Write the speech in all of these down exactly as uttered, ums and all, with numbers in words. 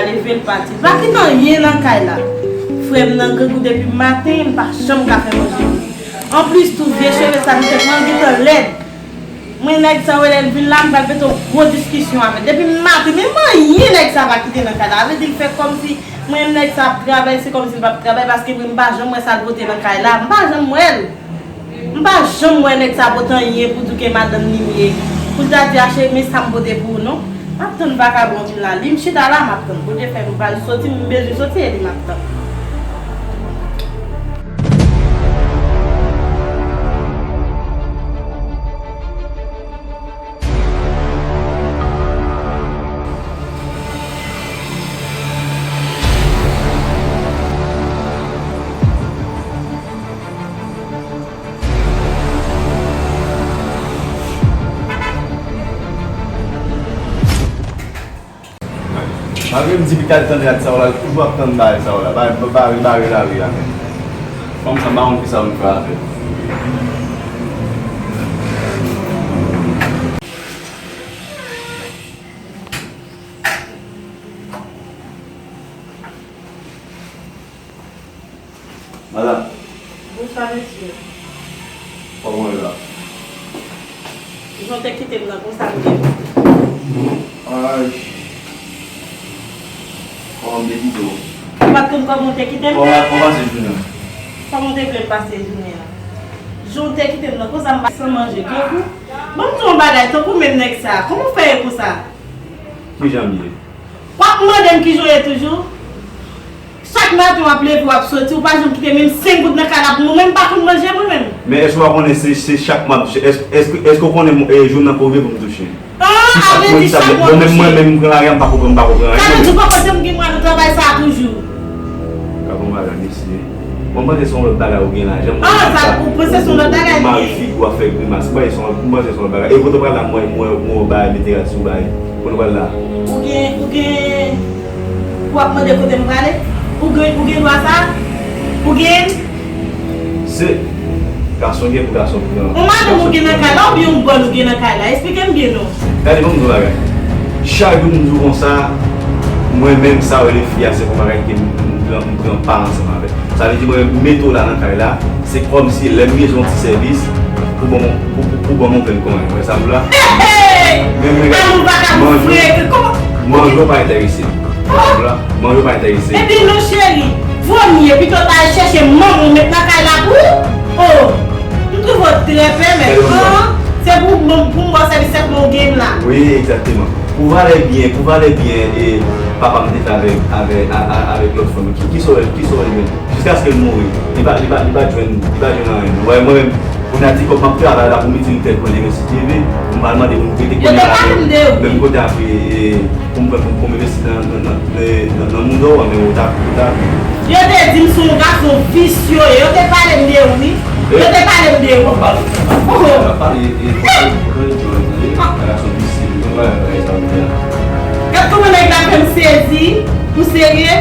Leve l pati. Pa kite anyen nan kay la. Frè m nan grangou depi maten, m pa janm ka fè manje pou li. Anplis tou, vye cheve sa nan tèt mwen gentan lèd. Mwen nèg sa yo lè l vin la, m pral mete yon gwo diskisyon avè l. Depi maten, menm anyen nèg sa pa kite nan kay la. Sa vle di l fè kòmsi mwen menm nèg sa ap travay, se kòmsi l p ap travay, paske mwen m pa janm wè sa l pote nan kay la. M pa janm wè l. M pa janm wè nèg sa pote anyen pou di w ke madanm li m ye. Pou l ta di, "A cheri, men sa m pote pou ou non." M ap tann vakabon vin la. Li m chita la, m ap tann. Bondye fè m pral soti, m bezwen soti, e li m ap tann. Malgre m di pitit tande ak sa w la, l toujou ap tann bagay sa w la. Bare, bare, bare lari a menm. Fanm sa, m pa konn kisa pou m fè avè l. Madanm. Bonswa, mesye. Kòman w ye la? Jan w te kite m nan, konsa m ye. Ay. Kòman m te kite w? Ou pa t konn kòman w te kite m? Kòman, kòman pase jounen an? Kòman w te vle m pase jounen an? Jan w te kite m nan, konsa m pa san manje, grangou. Ban m di w yon bagay, tankou menm nèg sa, kòman w fè ye konsa? Kijan m ye? W ap mande m kijan w ye toujou? Chak maten w ap leve, w ap soti, ou pa janm kite menm senk goud nan kay la pou mwen, mwen m pa konn manje mwen menm. Men èske w pa konnen se, se chak m ap, èske, èske, èske w konnen, e, jou m nan pwove pou m touche? Ah, sa vle di chak mwa w touche. Bon, menm mwen menm, m pran lari a, m pa konprann, m pa konprann anyen. Sa vle di w pa panse m gen mwa nan travay sa a toujou? Ka bon bagay, mesye. Bon, m panse se yon lòt bagay ou gen la, jan m wè sa. Ah, sa, ou panse se yon lòt bagay li ye? Ou mare figi w ap fè grimas. M panse se yon, m panse se yon lòt bagay. E kote w pral la, m wè, m wè, m wè w bay, mete rad sou bay. Kote w pral la? Ou gen, ou gen, w ap mande kote m prale? Ou gen, ou gen dwa sa? Ou gen? Se gason gen pou gason pran. Yon madanm ou gen nan kay la, oubyen yon bòn ou gen nan kay la? Esplike m byen non. Gade, ban m di w bagay. Chak jou m di w konsa, mwen menm, sa w rele fi a, se yon bagay ke m, m pran, m pran pa ansanm avè l. Sa vle di, mwen menm, m mete w la nan kay la, se kòmsi lè m bezwen yon ti sèvis, pou ban m, pou, pou, pou ban m yon grenn konyen. Ou wè sa m di w la? Hey, hey! Menm nèg la, manje w pa enterese m. Ou wè sa m di w la? Manje w pa enterese m. Epi non, cheri, vomye, pito w ta al chèche manman w met nan kay la pou ou. Oh, m twouve w trè pèmèt. An, se pou m, pou m ba w sèvis sèlman ou gen m la. Wi, egzakteman. Pou valè byen, pou valè byen, e, papa m te fè avèk, avèk, a, a, avèk lòt fanm. Ki, ki sa w wè, ki sa w wè li menm? Jiskaske l mouri, li pa, li pa, li pa jwenn, li pa jwenn anyen. Ou wè, mwen menm, kounye a ti kòb m ap travay la pou m itil tèt mwen, demen si Dye vle, pou m al mande moun prete kounye a, menm kote apre, e, pou m fè, pou, pou m envesti nan, nan, nan, nan, nan, nan moun dòw an, men ou ta, ou ta. Yo te di m se yon gason visye w ye. Yo te pale m de ou, wi. Yo te pale m de ou. W ap pale, w ap pale, e, w ap pale, w ap pale de Joel, tande? Gason visye, w ap pale bagay sa w di a. Gad kòman nèg la fè m sezi. Ou serye?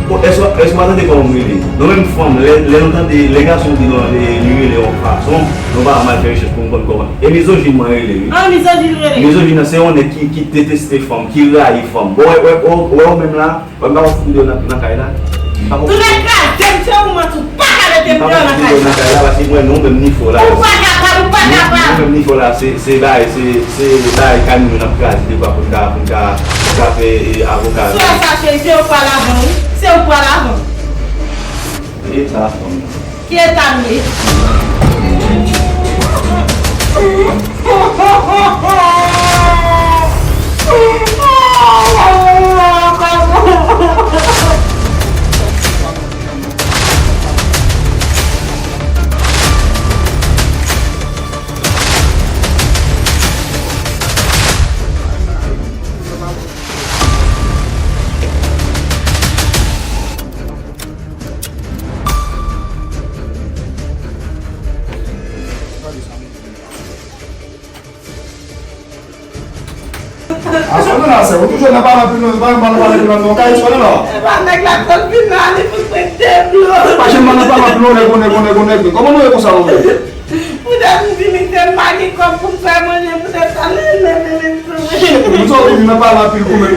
Bon, èske, èske w pa tande kòman m rele? Nou menm fanm, lè, lè nou tande, lè gason di nou, e, li rele yon fason, nou pa mal fè rechèch pou nou konn kòman. E mizojin mwen rele, wi. An, mizojin ou rele? Mizojin nan, se yon nèg ki, ki deteste fanm, ki rayi fanm. Bon, wè, wè, wè, wè ou menm la, Wè, m pa konn fout videyo nan, nan kay la. M pa konn. Tou nèg kraze m, se ou manti, ou pa ka mete m deyò nan kay sa. M pa konn fout videyo nan kay la, paske mwen, nou menm ni fò la. Ou pa kapab, ou pa kapab. Nou menm ni fò la, se, se bagay, se, se bagay kay nou n ap kraze de fwa pou n ka, pou n ka, pou n ka fè, e, avoka. Sou sa, cheri, se ou k pral avan, wi. Se ou k pral avan. E sa, fanm. Ki eta m ye? A, sònnen la, sè, ou toujou nan pale anpil, non, se pa nan pale anpil, non, kay sònnen la. E pa nèg la konn vin la, li pou pran de blo. Pa janm nan pale anpil, non, nèg, nèg, nèg, nèg. Kòman nou ye konsa, ou menm? Poutèt m vini, se m pa gen kòb pou m fè manje, poutèt sa, lè, lè, lè, lè, lè. Shit, moun sa ou toujou nan pale anpil, ou menm.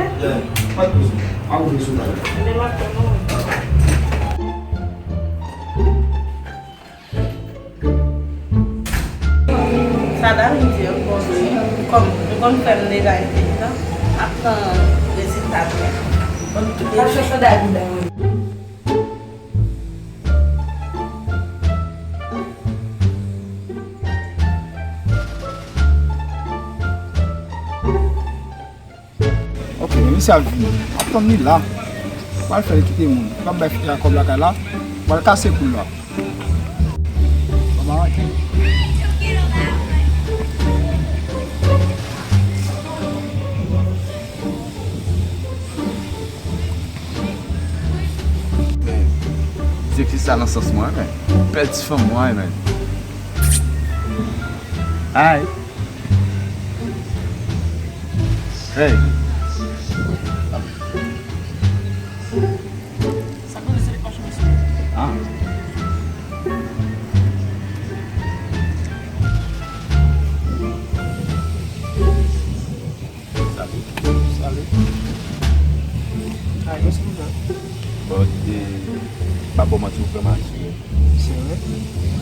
ye? Yeah. Pa t bezwen. A ouvri sou la. Ebyen, m ap tann ou. Sa Darline di an, m konn, kòm m konn fè m deja entelijan, m ap tann rezilta m. Bon, tout moun ap chèche Darline. Ok, misye ap vini. M ap tann li la. Pral fè l kite moun. Li p ap bay fi a kòb lakay la. Pral kase kou l la. Kòman? Men, seksi sa nan sans mwen, men. Bèl ti fanm mwen, men. Ay. Hey. Sa k pase, se pa cheve sou. Ah. Salut. Salut. Ay, mwen se moun nan. Bon, e, pa bon manti, ou vrèman atire. Se vre?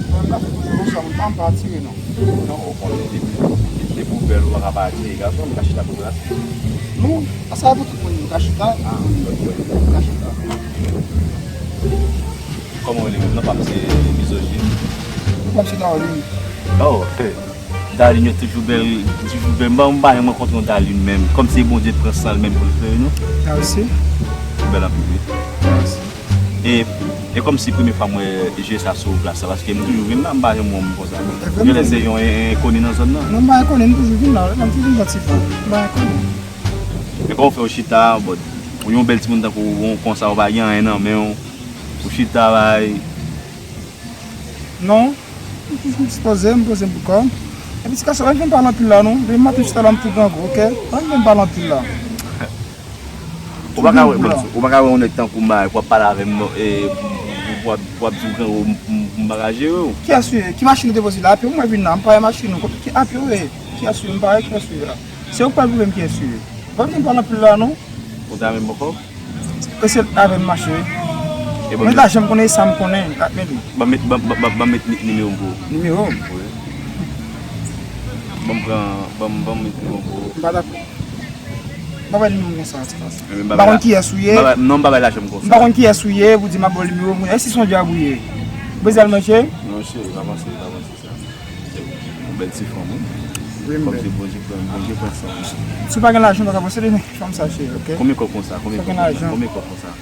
Mwen pa fè pou bonswa, mwen pa, m pa atire, non. Non, o kontrè, depi, depi ou bèl, ou pa ka pa atire gason, m ka chita pou la. Non, sa se pou tout moun, m ka chita. Ah, ok, ok. M ka chita. Kòman w rele menm? Non pa m se Mizojin. Non pa m se Darline. Oh, ok. Darline yo toujou bèl, toujou bèl. M pa, m pa janm rankontre yon Darline menm. Kòmsi Bondye pran san l menm pou l kreye nou. Mèsi. Ou bèl anpil, wi. Mèsi. E, e kòmsi premye fwa m wè je sa sou plas la, paske m toujou vin la, m pa janm wè yon moun konsa. Genlè se yon en-, enkoni nan zòn nan. Non, m pa enkoni, m toujou vin la, m toujou vin pran ti fwa. M pa enkoni. Men kòman w fè w chita, bon, ou yon bèl timoun tankou w, konsa w pa gen anyen nan men w, ou chita bay. Non, m, m, m poze, m poze m pou kò m. Epi ti gason, pa vin pale anpil la non. Depi maten jis talè m tou grangou, ok? Pa vin pale anpil la. Ou pa ka wè, bon, ou pa ka wè yon nèg tankou m, bay, w ap pale avè m, e, w ap, w ap di w grangou, m, m, m pa ka jere w. Kiyès ou ye? Ki machin ou te poze la? Apye w mwen vin la, m pa wè machin ou. Ki apye w ye? Kiyès ou ye? M pa wè kiyès ou ye la. Se ou k pral pwouve m kiyès ou ye. Pa vin pale anpil la non. Ou ta menm bòkò? Prese avè m mache wi. Mwen ta janm konnen sa m konnen, ak men li. Ban m met, ban, ban, ban, ban m met ni-, nimewo m pou ou. Nimewo m? Wi. Ban m pran, ban m, ban m met nimewo m pou ou. M pa dakò. M pa bay nimewo m konsa, ti frè. M pa konn kiyès ou ye. Non, m pa bay lajan m konsa. M pa konn kiyès ou ye, pou di m ap ba w nimewo m. Èske se yon dyab ou ye? Ou bezwen al manje? Non, cheri, pa panse, pa panse. Yon bèl ti fanm, wi. Wi, m bèl. Kòmsi Bondye pran, Bondye pran san. Si w pa gen lajan, w pa ka posede nèg fanm sa, cheri, ok? Konbyen kòb konsa? Konbyen kòb konsa? Konbyen kòb konsa?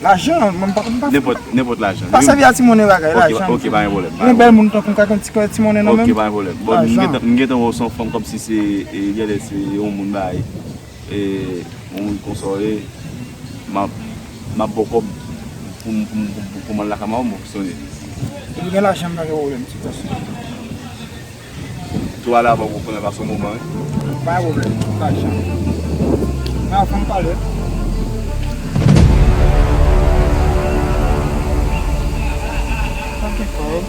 Lajan, mwen, m pa, m pa. Nenpòt, nenpòt lajan. Pa sèvi a ti monnen bagay, lajan. Ok, pa gen pwoblèm. Yon bèl moun tankou m ka gen ti, ti monnen nan men m. Ok, pa gen pwoblèm. Bon, m gentan, m gentan wè w se yon fanm kòmsi se, e, genlè se yon moun bay. E, yon moun konsa w ye, m ap, m ap ba w kòb pou, pou, pou, pou, pou m al lakay manman m, ou fonksyone. Depi gen lajan, m pa gen pwoblèm, ti gason. Tou ale avan pou konnen pase yon moman, wi. Pa gen pwoblèm, lajan. Nan, fò m pale. Pa gen kòb.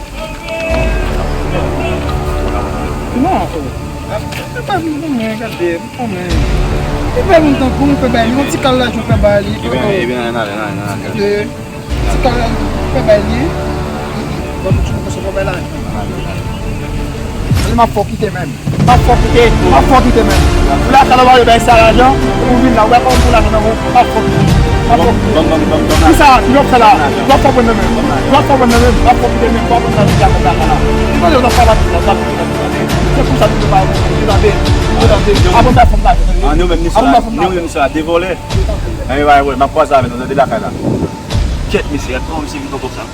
Non, oh. Li pa vin pou mwen, gade, pou mwen. Li pa vin tankou m fè bay li, yon ti kal lajan fè bay li. Ebyen, ebyen, ann ale, ann ale, ann ale. Ti kal lajan fè bay li. Bon, tout moun fè bay lajan. Ann ale, ann ale. Li m ap fè w kite menm. M ap fè w kite, m ap fè w kite menm. Ou lakay la, w pa vle bay sa lajan, ou vin la, ou wè kòman pou lajan nan men w, m ap fè w kite. M ap fè w kite. Kisa, ki w ap fè la? W ap fè w pran nan men m. W ap fè w pran nan men m. M ap fè w kite menm, w ap pran nan men m. Ou tande, w ap fè w pran nan men m. Se pou sa nou pa yo, nou la be, nou la be. Apre sa fanm la. Ah, nou menm nou sa, nou menm nou sa de vòlè. Nan yo va vòlè, m ap kwaze avè nou nan de lakay la. Kèt mesye, gad kòman misye vin konsa.